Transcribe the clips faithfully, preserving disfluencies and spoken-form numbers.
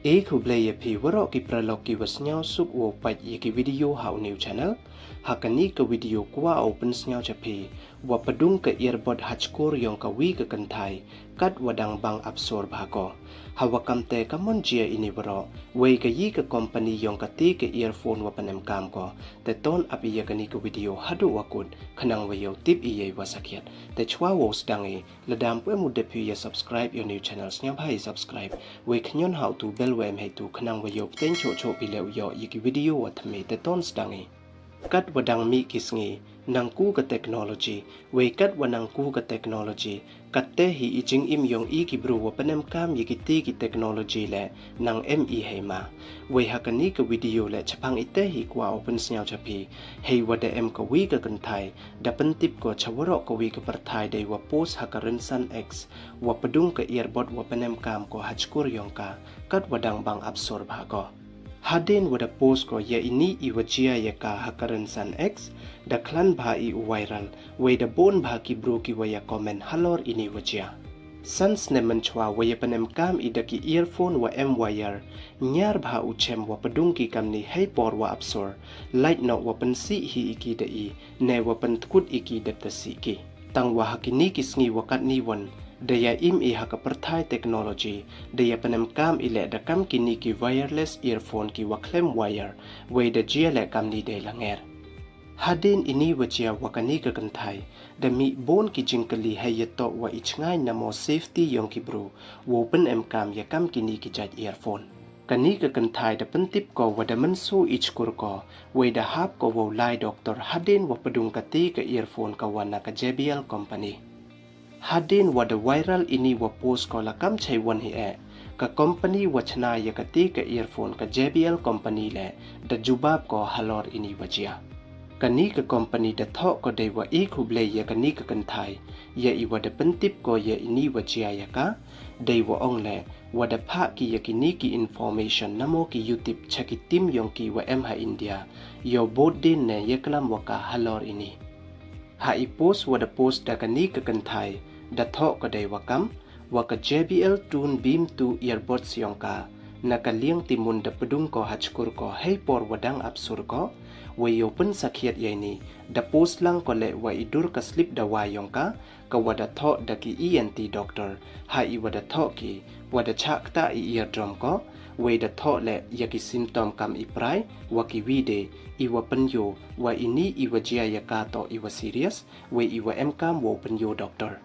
E khublei ya phi waroh ki paralok ki wa sniawsuk wow pait ya ki video ha u new channel. Ha kani ka video kwah o pynsniaw cha phi, wa pdung ka earbud ha chkur yong ka wi ka kynthai, kat wa dang bang apsur bha ko. Ha wa kamte ka mon jia ini waroh, wei ka yi ka company yong kati ka earphone wa pynemkam ko. Te ton ap i ya kani ka video haduh wa kut, khnang wa yow tip i ya i wa sakhiat. Te chwa wow sdang i, lada ym pu em u dep phi ya subscribe ya u new channel, sniawbha i subscribe. Wei khñion ha u tu bell wa em hei tu, khnang wa yow pteng choh choh phi leh u yoh ya ki video wa thymme. Te ton sdang i. Kat wa dang mih ki sngi, nang ku ka technology, wei kat wa nang ku ka technology, katte hi i jingim yong i ki bru wa pynemkam ya kiti ki technology leh nang em i hei ma. Wei ha kani ka video leh chaphang ite hi kwah o pynsniaw cha phi, hei wa da em ka wi ka kynthai, da pyntip ko cha waroh ka wi ka pyrthai dei wa post ha ka rynsan X, wa pdung ka earbud wa pynemkam ko ha chkur yong ka, kat wa dang bang apsur bha ko. Hadien wa da post ko ya ini i wa jia ya ka ha ka rynsan X, da khlan bha i u viral, wei da bun bha ki bru ki wa ya comment halor ini wa jia. San snem mynchwa wa ya pynemkam i da ki earphone wa em wire, ñiar bha u chem wa pdung ki kamni hei por wa apsur, lait noh wa pynsih hi i ki da i, ne wa pyntkut i ki dep ta sih ki. Tang wa ha kini ki sngi wa katni won, da ya im i ha ka pyrthai technology, da ya pynemkam i leh da kam kini ki wireless earphone ki wa khlem wire, wei da jia leh kamni dei la nger. Hadien ini wa jia wa kani ka kynthai, da mih bun ki jingkylli hei ya toh wa i chngaiñ namo safety yong ki bru, wow pynemkam ya kam kini ki jait earphone. Kani ka kynthai da pyntip ko wa da mynsaw i chkur ko, wei da hap ko wow lai doctor hadien wa pdung kati ka earphone ka wa na ka J B L company. Hadien wa da viral ini wa post ko la kam chei wan hi eh, ka company wa chna ya kati ka earphone, ka J B L company leh, da jubab ko halor ini wa jia. Kani ka company da thoh ko dei wa i khublei ya kani ka kynthai, ya i wa da pyntip ko ya ini wa jia ya ka, dei wa ong leh, wa da phah ki ya kini ki information namo ki yutip cha ki team yong ki wa em ha India, yow bud dien ne ya klam wa ka halor ini. Ha i post wa da post da kani ka kynthai, da thoh ko dei wa kam, wa ka J B L Tune Beam two earbuds yong ka, na ka liang timun da pdung ko ha chkur ko hei por wa dang apsur ko, wei yow pynsakhiat ya ini, da post lang ko leh wa i dur ka slip da wa yong ka, ka wa da thoh da ki E N T doctor, ha i wa da thoh ki, wa da chah ktah i eardrum ko, wei da thoh leh ya ki symptom kam i prai, wa ki wi de, i wa pynyoo, wa ini i wa jia ya ka toh i wa serious, wei i wa emkam wow pynyoo doctor.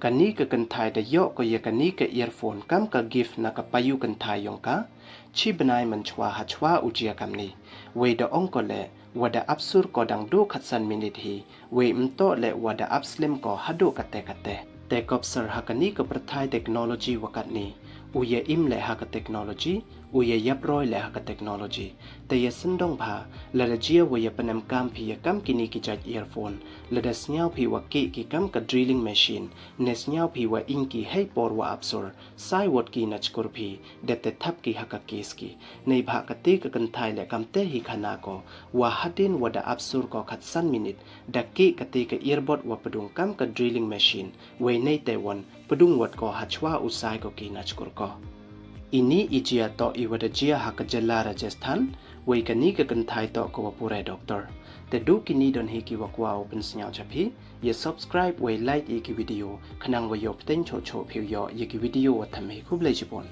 Kani ka kynthai da yoh ko ya kani ka earphone kam ka gift na ka payu kynthai yong ka, chi bnai mynchwa ha chwa u jia kamni, wei da ong ko leh, wa da apsur ko dang du khatsan minit hi, wei ym toh leh wa da ap slem ko haduh kate kate. Te kopsar ha kani ka pyrthai technology wa katni, u ya im leh ha ka technology, u ya yap roi leh ha ka technology. Te ya syndong bha, lada jia wa ya pynemkam phi ya kam kini ki jait earphone, lada sniaw phi wa kih ki kam ka drilling machine, ne sniaw phi wa ing ki hei por wa apsur, sai wot ki na chkur phi, dep te thap ki ha ka case ki. Neibhah kate ka kynthai leh kamte hi khana ko, wa hadien wa da apsur ko khatsan minit, da kih kate ka earbud wa pdung kam ka drilling machine, wei neite won, pdung wot ko ha chwa u sai ko ki na chkur ko. Ini i jia toh i wa da jia ha ka jylla Rajasthan, wei kani ka kynthai toh ka wa pure doctor. Te du kini don hi ki wa kwah o pynsniaw cha phi, ya subscribe wei like ya ki video, khnang wa yow pteng choh choh phi u yoh ya ki video wa thymme. Khublei chibun.